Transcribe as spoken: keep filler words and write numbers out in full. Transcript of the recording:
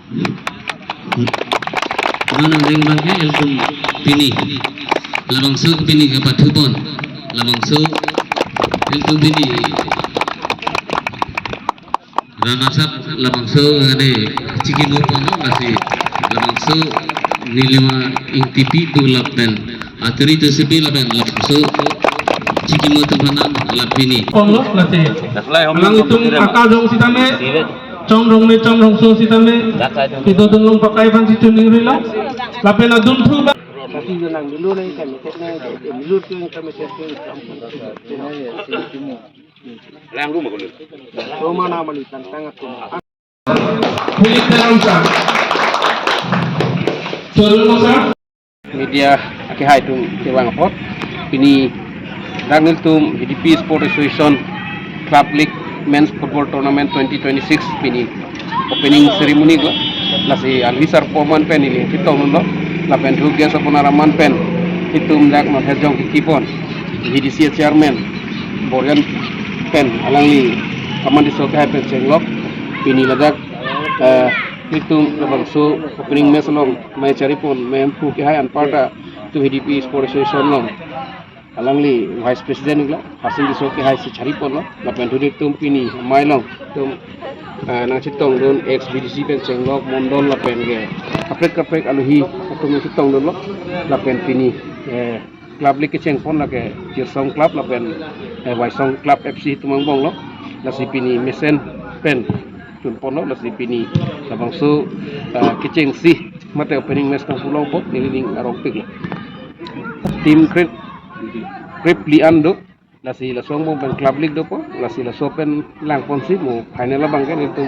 Non angdeng abangke ilitum pini labangso pini kepathupon. Labangso ilitum pini Rana Sap labangso ane chikimo pon, lasi labangso Nilima Ingtipi do lapen Aturi Tusipi lapen labangso chikimo atum aphan nang la pini. Congress lasi alanglitum akajong sitame, chomrong me chomrongso sitame, kedo dunlong pakai aphan si chuning rilo. Lapen adunthu ba. Langrum aku. Romana mani tangtang aku. Philip Teron sir. Teron sir. Media akehai atum kevang apot, pini dak nelitum V D P Sport Association Club League Men's Football Tournament twenty twenty-six pini opening ceremony ko, lasi alwi sarpo aman pen ili chetongdunlo, lapen thu guest of honour aman pen itum dak non hejong kikipon V D C Chairman Borjan pen alangli kaman diso kehai pen chenglok pini ladak, eh, itum labangso opening match along mei charipon mei pu kehai anparta itum V D P Sport Association along alangli Vice President iklo, Hasing Tisso kehai si chariponlo, lapen thu itum pini amei along itum, eh, nangchetongdun ex V D C pen chenglok, mondol lapen ke kaprek kaprek aluhi atum nangchetongdunlo, lapen pini, eh, Club League kechengpon lake Chirsong Club lapen, eh, Waisong Club F C itum angbonglo, lasi pini mesen pen chunponlo, lasi pini labangso, eh, kechengsi mate opening match nangpulongpo, nelining arongpik. Team krep, krep li an do, lasi laso angbong pen Club League dopo, lasi laso pen langponsi mo final abangke nelitum